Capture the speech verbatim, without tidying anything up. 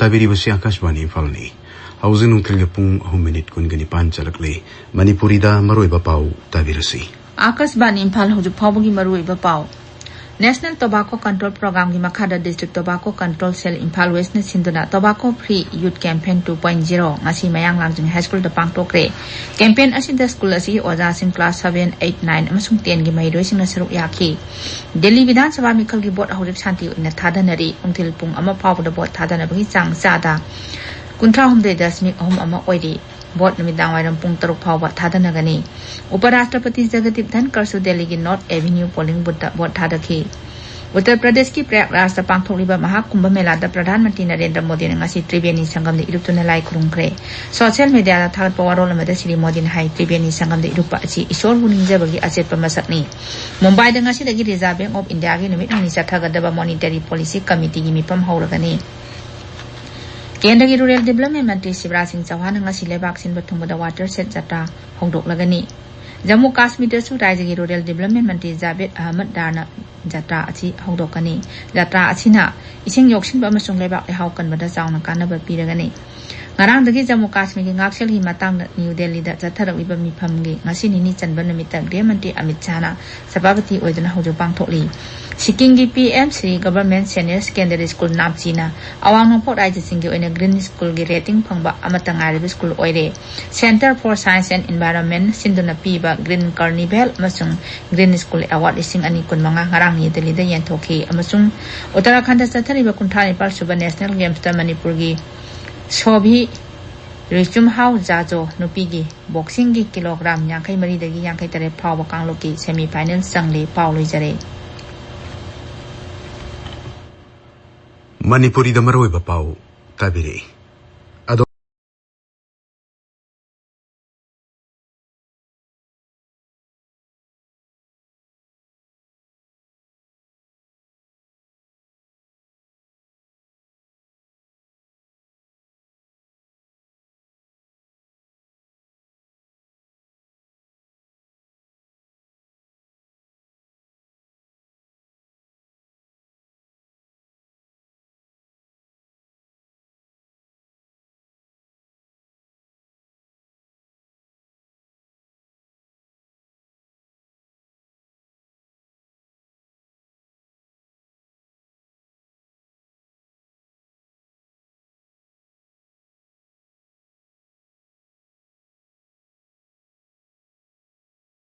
ꯇꯥꯕꯤꯔꯤꯕꯁꯤ ꯑꯥꯀꯥꯁꯕꯥꯅꯤ ꯏꯝꯐꯥꯜꯅꯤ꯫ ꯍꯧꯖꯤꯛ ꯅꯨꯡꯊꯤꯜꯒꯤ ꯄꯨꯡ ꯑꯍꯨꯝ ꯃꯤꯅꯤꯠ ꯀꯨꯟꯒ ꯅꯤꯄꯥꯟ ꯆꯠꯂꯛꯂꯦ꯫ ꯃꯅꯤꯄꯨꯔꯤꯗ ꯃꯔꯨꯑꯣꯏꯕ ꯄꯥꯎ ꯇꯥꯕꯤꯔꯁꯤ꯫ ꯑꯥꯀꯥꯁꯕꯥꯅꯤ ꯏꯝꯐꯥꯜ, ꯍꯧꯖꯤꯛ ꯐꯥꯎꯕꯒꯤ ꯃꯔꯨꯑꯣꯏꯕ ꯄꯥꯎ꯫ National Tobacco Control Programꯒꯤ ꯃꯈꯥꯗ District Tobacco Control Cell Imphal Westꯅ ꯁꯤꯟꯗꯨꯅ Tobacco Free Youth Campaign two point zero ꯉꯁꯤ ꯃꯌꯥꯡ ꯂꯥꯡꯖꯤꯡ ꯍꯥꯏ ꯁ꯭ꯀꯨꯜꯗ ꯄꯥꯡꯊꯣꯛꯈ꯭ꯔꯦ꯫ Campaign ꯑꯁꯤꯗ ꯁ꯭ꯀꯨꯜ ꯑꯁꯤꯒꯤ ꯑꯣꯖꯥꯁꯤꯡ class seven, eight, nine ꯑꯃꯁꯨꯡ tenꯒꯤ ꯃꯍꯩꯔꯣꯏꯁꯤꯡꯅ ꯁꯔꯨꯛ ꯌꯥꯈꯤ꯫ ꯗꯦꯜꯂꯤ ꯕꯤꯙꯥꯟ ꯁꯚꯥ ꯃꯤꯈꯜꯒꯤ ꯚꯣꯠ ꯍꯧꯖꯤꯛ ꯁꯥꯟꯇꯤ ꯑꯣꯏꯅ ꯊꯥꯗꯅꯔꯤ꯫ ꯅꯨꯡꯊꯤꯜ ꯄꯨꯡ ꯑꯃ ꯐꯥꯎꯕꯗ ꯚꯣꯠ ꯊꯥꯗꯅꯕꯒꯤ ꯆꯥꯡ ꯆꯥꯗ ꯀꯨꯟꯊ꯭ꯔꯥ ꯍꯨꯝꯗꯣꯏ ꯗꯁꯃꯤꯛ ꯑꯍꯨꯝ ꯑꯃ ꯑꯣꯏꯔꯤ꯫ ꯚꯣꯠ ꯅꯨꯃꯤꯗꯥꯡꯋꯥꯏꯔꯝ ꯄꯨꯡ ꯇꯔꯨꯛ ꯐꯥꯎꯕ ꯊꯥꯗꯅꯒꯅꯤ꯫ ꯎꯄꯔꯥꯁꯇ꯭ꯔꯄꯇꯤ ꯖꯒꯗꯤꯞ ꯙꯟꯀꯔꯁꯨ ꯗꯦꯜꯂꯤꯒꯤ North Avenue polling boothꯇ ꯚꯣꯠ ꯊꯥꯗꯈꯤ꯫ ꯎꯠꯇꯔ ꯄ꯭ꯔꯗꯦꯁꯀꯤ ꯄ꯭ꯔꯌꯥꯒꯔꯥꯖꯇ ꯄꯥꯡꯊꯣꯛꯂꯤꯕ ꯃꯍꯥꯀꯨꯝꯚ ꯃꯦꯂꯥꯗ ꯄ꯭ꯔꯙꯥꯟ ꯃꯟꯇ꯭ꯔꯤ ꯅꯔꯦꯟꯗ꯭ꯔ ꯃꯣꯗꯤꯅ ꯉꯁꯤ ꯇ꯭ꯔꯤꯕꯦꯅꯤ ꯁꯪꯒꯝꯗ ꯏꯔꯨꯞꯇꯨꯅ ꯂꯥꯏ ꯈꯨꯔꯨꯝꯈ꯭ꯔꯦ꯫ Social mediaꯗ ꯊꯥꯒꯠꯄ ꯋꯥꯔꯣꯜ ꯑꯃꯗ ꯁ꯭ꯔꯤ ꯃꯣꯗꯤꯅ ꯍꯥꯏ, ꯇ꯭ꯔꯤꯕꯦꯅꯤ ꯁꯪꯒꯝꯗ ꯏꯔꯨꯞꯄ ꯑꯁꯤ ꯏꯁꯣꯔꯕꯨ ꯅꯤꯡꯖꯕꯒꯤ ꯑꯆꯦꯠꯄ ꯃꯁꯛꯅꯤ꯫ ꯃꯨꯝꯕꯥꯏꯗ ꯉꯁꯤꯗꯒꯤ Reserve Bank of Indiaꯒꯤ ꯅꯨꯃꯤꯠ ꯍꯨꯝꯅꯤ ꯆꯠꯊꯒꯗꯕ Monetary Policy Committeeꯒꯤ ꯃꯤꯐꯝ ꯍꯧꯔꯒꯅꯤ꯫ ꯀꯦꯟꯗ꯭ꯔꯒꯤ Rural Development ꯃꯟꯇ꯭ꯔꯤ ꯁꯤꯕꯔꯥꯖ ꯁꯤꯡ ꯆꯧꯍꯥꯟꯅ ꯉꯁꯤ ꯂꯩꯕꯥꯛ ꯁꯤꯟꯕ ꯊꯨꯡꯕꯗ Watershed ꯖꯇ꯭ꯔꯥ ꯍꯧꯗꯣꯛꯂꯒꯅꯤ꯫ ꯖꯝꯃꯨ ꯀꯥꯁꯃꯤꯔꯗꯁꯨ ꯔꯥꯖ꯭ꯌꯒꯤ Rural Development ꯃꯟꯇ꯭ꯔꯤ ꯖꯥꯕꯦꯗ ꯑꯍꯃꯗ ꯗꯥꯔꯅ ꯖꯇ꯭ꯔꯥ ꯑꯁꯤ ꯍꯧꯗꯣꯛꯀꯅꯤ꯫ ꯖꯇ꯭ꯔꯥ ꯑꯁꯤꯅ ꯏꯁꯤꯡ ꯌꯣꯛꯁꯤꯟꯕ ꯑꯃꯁꯨꯡ ꯂꯩꯕꯥꯛ ꯂꯩꯍꯥꯎ ꯀꯟꯕꯗ ꯆꯥꯎꯅ ꯀꯥꯟꯅꯕ ꯄꯤꯔꯒꯅꯤ꯫ ꯉꯔꯥꯡꯗꯒꯤ ꯖꯝꯃꯨ ꯀꯥꯁꯃꯤꯔꯒꯤ ꯉꯥꯛꯁꯦꯜꯒꯤ ꯃꯇꯥꯡꯗ ꯅ꯭ꯌꯨ ꯗꯦꯜꯂꯤꯗ ꯆꯠꯊꯔꯛꯂꯤꯕ ꯃꯤꯐꯝꯒꯤ ꯉꯁꯤ ꯅꯤꯅꯤ ꯆꯟꯕ ꯅꯨꯃꯤꯠꯇ ꯒ꯭ꯔꯤꯍ ꯃꯟꯇ꯭ꯔꯤ ꯑꯃꯤꯠ ꯁꯥꯍꯅ ꯁꯚꯥꯄꯇꯤ ꯑꯣꯏꯗꯨꯅ ꯍꯧꯖꯤꯛ ꯄꯥꯡꯊꯣꯛꯂꯤ꯫ ꯁꯤꯛꯀꯤꯝꯒꯤ P M Shri Government Senior Secondary School ꯅꯥꯝꯆꯤꯅ ꯑꯋꯥꯡ ꯅꯣꯡꯄꯣꯛ ꯔꯥꯖ꯭ꯌꯁꯤꯡꯒꯤ ꯑꯣꯏꯅ Green Schoolꯒꯤ rating ꯐꯪꯕ ꯑꯃꯠꯇ ꯉꯥꯏꯔꯕ ꯁ꯭ꯀꯨꯜ ꯑꯣꯏꯔꯦ꯫ Center for Science and Environment ꯁꯤꯟꯗꯨꯅ ꯄꯤꯕ Green Carnival ꯑꯃꯁꯨꯡ Green School Award ꯂꯤꯁꯤꯡ ꯑꯅꯤ ꯀꯨꯟꯃꯉꯥ ꯉꯔꯥꯡ ꯅ꯭ꯌꯨ ꯗꯦꯜꯂꯤꯗ ꯌꯦꯟꯊꯣꯛꯈꯤ ꯑꯃꯁꯨꯡ ꯎꯠꯇꯔꯥꯈꯟꯗꯗ ꯆꯠꯊꯔꯤꯕ ꯀꯨꯟꯊ꯭ꯔꯥ ꯅꯤꯄꯥꯜ ꯁꯨꯕ National Gamesꯇ ꯃꯅꯤꯄꯨꯔꯒꯤ ꯁꯣꯚꯤ ꯔꯤꯆꯨꯝꯍꯥꯎ ꯖꯥꯖꯣ ꯅꯨꯄꯤꯒꯤ boxingꯒꯤ ꯀꯤꯂꯣꯒ꯭ꯔꯥꯝ ꯌꯥꯡꯈꯩ ꯃꯔꯤꯗꯒꯤ ꯌꯥꯡꯈꯩ ꯇꯔꯦꯠ ꯐꯥꯎꯕ ꯀꯥꯡꯂꯨꯞꯀꯤ semi final ꯆꯪꯂꯤ꯫ ꯄꯥꯎ ꯂꯣꯏꯖꯔꯦ꯫ ꯃꯅꯤꯄꯨꯔꯤꯗ ꯃꯔꯨꯑꯣꯏꯕ ꯄꯥꯎ ꯇꯥꯕꯤꯔꯛꯏ꯫